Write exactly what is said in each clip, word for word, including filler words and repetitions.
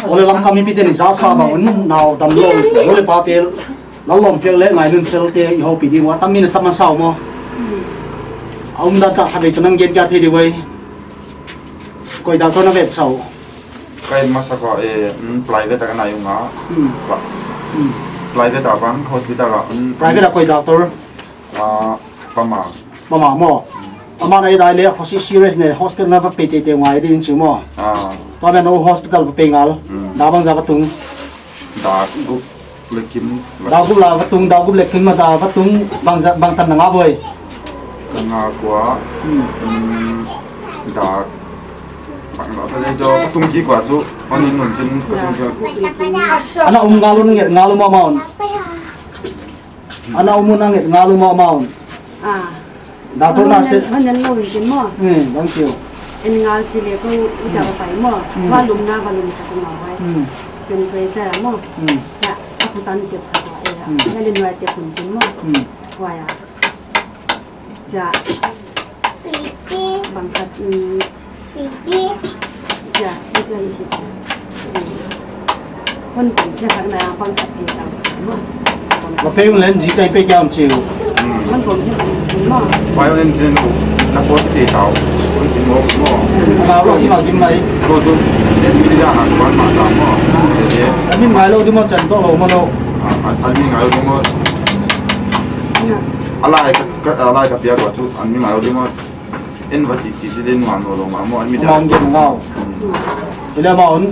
Ole Lamka mipite'n i zak sa bang un, nau damlou, lou leh pate, Lallawmpiak leh Ngainunfel te i houpi ding ua, tam mi na tam masa uh maw. A umdan tak khat vei tuh nang gen kia thei di uh ei. Koi doctor na vet sa uh? Ka et masa kha, eh, mm, private a ka na et ua. Hmm. Pra-, hmm, private a bang, hospital a, mm, private a koi doctor? Ah, Pa Mang. Pa Mang maw. Pa Mang na et leh, hosi serious nei, hospital na va pai teitei ngai ding chi maw. Ah. Tua bang nou hospital va pai ngal. Hmm. Dak bangzah va tung? Dak gup leh kim. Dak gup la va tung, dak gup leh kim ma dak va tung, bangzah, bangtan na ngak uh ei? Ka ngak ua. Hmm. Hmm, dak. Bang la ta le jo, ka tung kik ua chu. Hon en nunchin, ka tung kik. Ana um ngal un nget ngal uh maw maw. Ana um un a nget ngal uh maw maw. Ah. Doctor na te. Hon en lou in chin maw. Hmm, bang chi uh? En ngal chi leh kou i cha va pai maw. Hmm. Va lum na va lum sa kou maw vai. Hmm. Ken pai cha maw. Hmm. Ya, a khu tan tep sa kou e ya. Hmm. Ya lin vai tep kun chin maw. Hmm. Vai ya. Cha. Bang khat, mm, cha, cha, cha, cha. Hon pom khe sak na bang khat thei tau chi maw. Ma pe un leng zingchiang i pe kia un chi uh. Hon pom khe sak chi maw. Pai un leng zing uh. Na pom thei tau. Hon zing maw maw. Ngau lou di ma di mai. Ko tu. Ni di da na kuan ma ta maw. Ni ngai lou di maw chan toh lou maw lou. A, a, a ni ngai lou di maw. A lai ka, ka, a lai ka pia ko chu. A ni ngai lou di maw. En va chi chi si le nuam lou lou ma maw, an mi da. Nuam gen ngau. Hmm. Ile maw un,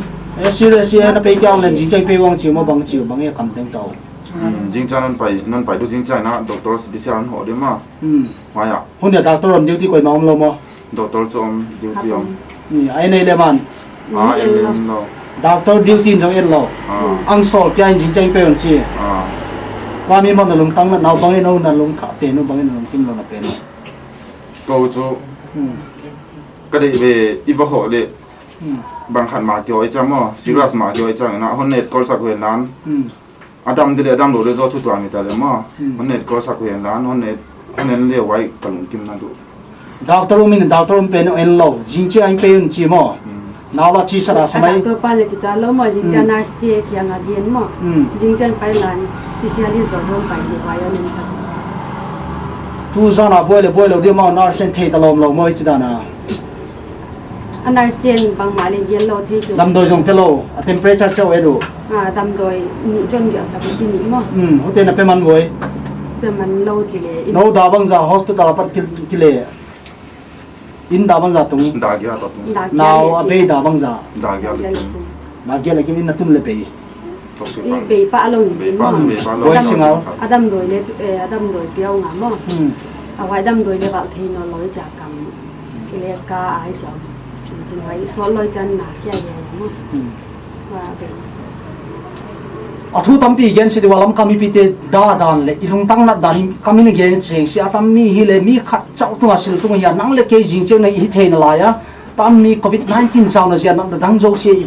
eh, serious e na pe kia un leng zingchiang i pe ua chi maw bang chi, bang e kam teng tau. Hmm, zingchiang nan pai, nan pai di zingchiang na, doctor special an hoh di maw. Hmm. Mai a. Hun a doctor om duty koimah om lou maw. Doctor chu om duty om. Hmm, ai nei le man. Ah, en lou. Doctor duty in zong en lou. Ah. Ang sawl kia in zingchiang i pe un chi. Ah. Huai mi maw na lungtang na, nau bang e nou na lungkha pe nou bang e na lungkim lou na pe nou. Kou chu, hmm, ka deih ve i va hoh leh, hmm, bang khat mah kihoih chiang maw, serious mah kihoih chiang in a, hon et call sak uh hen lan. Hmm. A dam di leh a damlou leh zaw thu tuan mi ta leh maw. Hmm. Hon et call sak uh hen lan, hon et, hon en leh huai ka lungkim na di uh. Doctor um in, doctor um pen en lou, zingchiang i pe un chi maw. Hmm. Nau la chi sa ra sa mai. A doctor pa leh chi ta lou maw, zingchiang, hmm, nurse te kiang a gen maw. Hmm. Zingchiang pai lan specialist zaw hong pai leh huai hon en sak. Tu zan a buai leh buai lou di maw, nurse te'n thei ta lawmlawm maw i chi dan a. A nurse te'n bangmah leng gen lou thei tu. Damdawi zong pe lou, a temperature chauh e di uh. Ah, damdawi nih zong bia sak chi ni maw. Hmm, hute'n a pe man uh ei. Pe man lou chi leh. Nou dak bangzah hospital a pat ki, ki leh. In dak bangzah tung? Dak giat a tung. Dak giat. Nau a bei dak bangzah? Dak giat leh kim. Dak giat leh kim in na tun leh bei. Tok si i pang. Bei pah lou in. Bei pah, maw, bei pah lou. Buai singal. A damdawi leh, eh, a damdawi piau nga maw. Hmm. A huai damdawi leh bal thei nawn lou i cha kam. Ki leh ka ai cha. Chin huai i sawl lou i chan na kia ye maw. Hmm. A thu tampi gen si di ua, Lamka mipite da dan leh i lungtang nat dan in ka min gen cheng si a, tam mi hi leh mi khat chauh tung a sil tung hi a, nang leh kei zingchiang na i hi theihna lai a, tam mi covid nineteen zau na ziak na dang zosia i,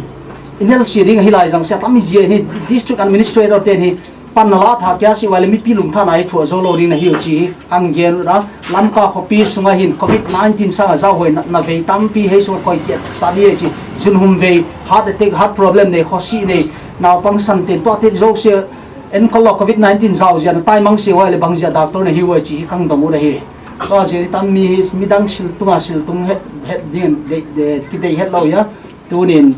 i nel si ding hi lai zang si a, tam mi zia hi district administrator te'n hi panna la thak kia si ua leh mipi lungtang na i thuak zou lou ding na hi uh chi hi. Kan gen uh a, Lamka khopi sung a hin covid nineteen sang a zau hoih na, na vei tampi hei sung a koi kia sa di e chi, zun hum vei, heart attack, heart problem nei, khosi nei, naupang san te'n tuate zosia en kol lou covid nineteen zau ziak na tai mang si ua leh bang ziak doctor na hi ua chi hi kan dong uh a hi. Tua ziak ni tam mi hi, midang sil tung a sil tung het, het ding, de, de, ki deih het lou a, tuni'n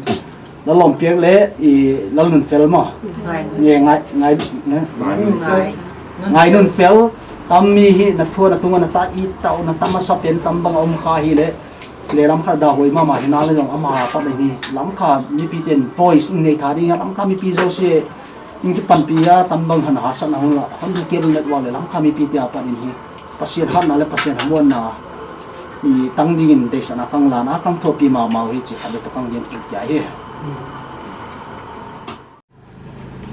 Lallawmpiak leh i Lalnunfel maw. Ngai. Nge ngai, ngai, ne? Ngai. Ngai. Ngainunfel, tam mi hi na thu na tung a na ta i tau na ta masa pen tam bang a om kha hi leh. Leh lam khat dah huai mahmah hi na leh zong ama pat hi. Lamka mipite'n voice in nei tha ding a, Lamka mipi zosia in kipanpih a tam bang han haksatna hun la. Han di kel net wa leh Lamka mipite a pat in hi. Pasian hatna leh Pasian hamuanna i tang dingin deihsakna ka hon la a, ka hon thohpih mahmah uh hi chih khat leng toh ka hon gen kik ahi.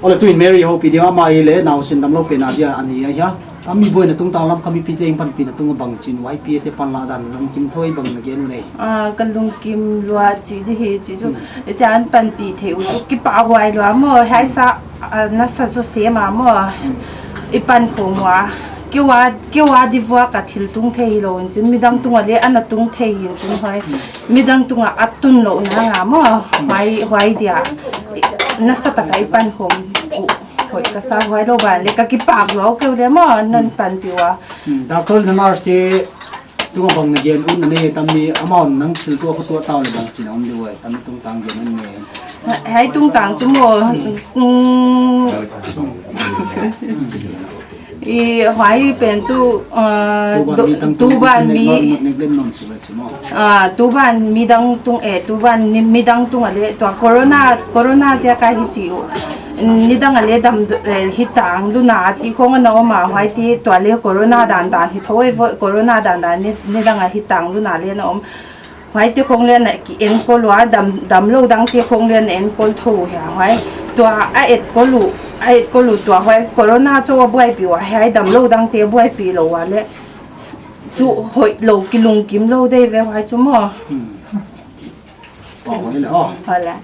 Aw leh tuin Mary houpi ding a, amah leh nausen damlou pen a dia a ni ahi a. A mi buaina tungtang lam, ka mipite hong panpihna tung a bangchin, huai pite panlahdan lungkim thou bang na gen uh nei? Ah, ka lungkim lua chih di hi, chih chu, hmm, i chan panpih theih uh chu kipahhuai lua maw, hiai sa, ah, nasa zaw sem a maw, hmm, i pankhawm ua. Kei ua, kei ua di vuak a thil tung thei hilou in chin, midang tung a leng ana tung thei in chin huai. Hmm. Midang tung a a tun louhna nga maw, hmm, huai, huai dia. Nasa tak a i pankhawm uh. Hoih ka sa, huai lou ban leh ka kipak lua uh kei leh maw, non, hmm, panpih ua. Hmm, doctor leh nurse te tung a bang na gen uh na nei tam ni, amau nang thil tuah ka tuah tau leh bangchin a om di uh, tam ni tungtang gen un nei. Hiai tungtang chu maw, mm, i huai pen chu, uh, tuban do-, mi tang tuban tung mi, nek, nek, nek, non si ba chi maw. Ah, tuban midang tung, eh, tuban ni, midang tung a leh tua corona, corona ziak a hi chi uh. Nidang a leh dam, eh, hi tang lua na chih khong ana om a, huaite tua leh corona dandan hi thou e vo, corona dandan ni, nidang a hi tang lua na leng ana om. Huaite khong leng ana ki enkol ua, dam, damlou dangte khong leng ana enkol thou hia huai. Tua a etkol uh, a etkol uh tua huai corona chauh a buaipih ua, hiai damlou dangte buaipih lou ua leh. Chu hoihlou kilungkim lou di ve huai chu maw. Hmm. Pau huai leh, aw. Huai leh.